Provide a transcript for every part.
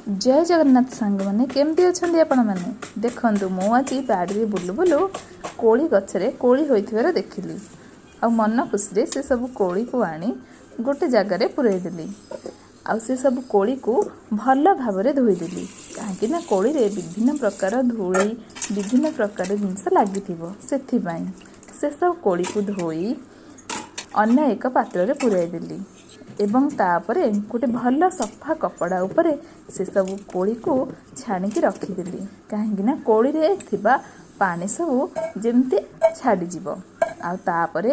ଜୟ ଜଗନ୍ନାଥ ସାଙ୍ଗମାନେ, କେମିତି ଅଛନ୍ତି ଆପଣମାନେ? ଦେଖନ୍ତୁ, ମୁଁ ଆଜି ବାଡ଼ିରେ ବୁଲୁ ବୁଲୁ କୋଳି ଗଛରେ କୋଳି ହୋଇଥିବାର ଦେଖିଲି ଆଉ ମନ ଖୁସିରେ ସେସବୁ କୋଳିକୁ ଆଣି ଗୋଟେ ଜାଗାରେ ପୂରେଇ ଦେଲି ଆଉ ସେସବୁ କୋଳିକୁ ଭଲ ଭାବରେ ଧୋଇଦେଲି, କାହିଁକି ନା କୋଳିରେ ବିଭିନ୍ନ ପ୍ରକାର ଧୂଳି, ବିଭିନ୍ନ ପ୍ରକାର ଜିନିଷ ଲାଗିଥିବ। ସେଥିପାଇଁ ସେସବୁ କୋଳିକୁ ଧୋଇ ଅନ୍ୟ ଏକ ପାତ୍ରରେ ପୂରାଇ ଦେଲି ଏବଂ ତାପରେ ଗୋଟେ ଭଲ ସଫା କପଡ଼ା ଉପରେ ସେସବୁ କୋଳିକୁ ଛାଣିକି ରଖିଦେଲି, କାହିଁକି ନା କୋଳିରେ ଥିବା ପାଣି ସବୁ ଯେମିତି ଛାଡ଼ିଯିବ। ଆଉ ତାପରେ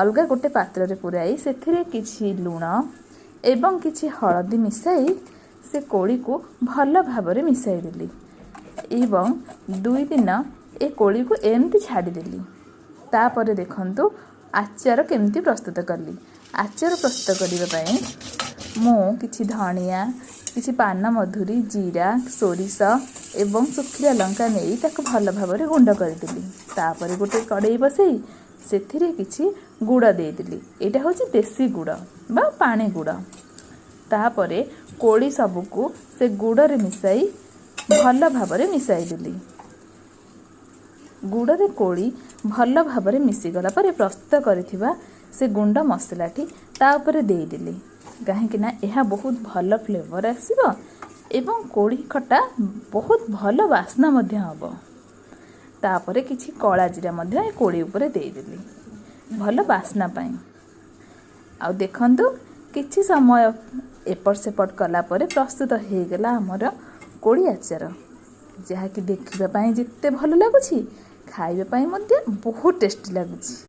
ଅଲଗା ଗୋଟେ ପାତ୍ରରେ ପୂରାଇ ସେଥିରେ କିଛି ଲୁଣ ଏବଂ କିଛି ହଳଦୀ ମିଶାଇ ସେ କୋଳିକୁ ଭଲ ଭାବରେ ମିଶାଇ ଦେଲି ଏବଂ 2 ଦିନ ଏ କୋଳିକୁ ଏମିତି ଛାଡ଼ିଦେଲି। ତାପରେ ଦେଖନ୍ତୁ, ଆଚାର କେମିତି ପ୍ରସ୍ତୁତ କଲି। ଆଚାର ପ୍ରସ୍ତୁତ କରିବା ପାଇଁ ମୁଁ କିଛି ଧଣିଆ, କିଛି ପାନମଧୁରୀ, ଜିରା, ସୋରିଷ ଏବଂ ଶୁଖିଲା ଲଙ୍କା ନେଇ ତାକୁ ଭଲ ଭାବରେ ଗୁଣ୍ଡ କରିଦେଲି। ତାପରେ ଗୋଟେ କଡ଼େଇ ବସେଇ ସେଥିରେ କିଛି ଗୁଡ଼ ଦେଇଦେଲି। ଏଇଟା ହେଉଛି ଦେଶୀ ଗୁଡ଼ ବା ପାଣି ଗୁଡ଼। ତାପରେ କୋଳି ସବୁକୁ ସେ ଗୁଡ଼ରେ ମିଶାଇ ଭଲ ଭାବରେ ମିଶାଇଦେଲି। ଗୁଡ଼ରେ କୋଳି ଭଲ ଭାବରେ ମିଶିଗଲା ପରେ ପ୍ରସ୍ତୁତ କରିଥିବା ସେ ଗୁଣ୍ଡ ମସଲାଟି ତା ଉପରେ ଦେଇଦେଲି, କାହିଁକି ନା ଏହା ବହୁତ ଭଲ ଫ୍ଲେଭର୍ ଆସିବ ଏବଂ କୋଳି ଖଟା ବହୁତ ଭଲ ବାସ୍ନା ମଧ୍ୟ ହେବ। ତାପରେ କିଛି କଳା ଜିରା ମଧ୍ୟ ଏ କୋଳି ଉପରେ ଦେଇଦେଲି ଭଲ ବାସ୍ନା ପାଇଁ। ଆଉ ଦେଖନ୍ତୁ, କିଛି ସମୟ ଏପଟ ସେପଟ କଲା ପରେ ପ୍ରସ୍ତୁତ ହେଇଗଲା ଆମର କୋଳି ଆଚାର, ଯାହାକି ଦେଖିବା ପାଇଁ ଯେତେ ଭଲ ଲାଗୁଛି, ଖାଇବା ପାଇଁ ମଧ୍ୟ ବହୁତ ଟେଷ୍ଟି ଲାଗୁଛି।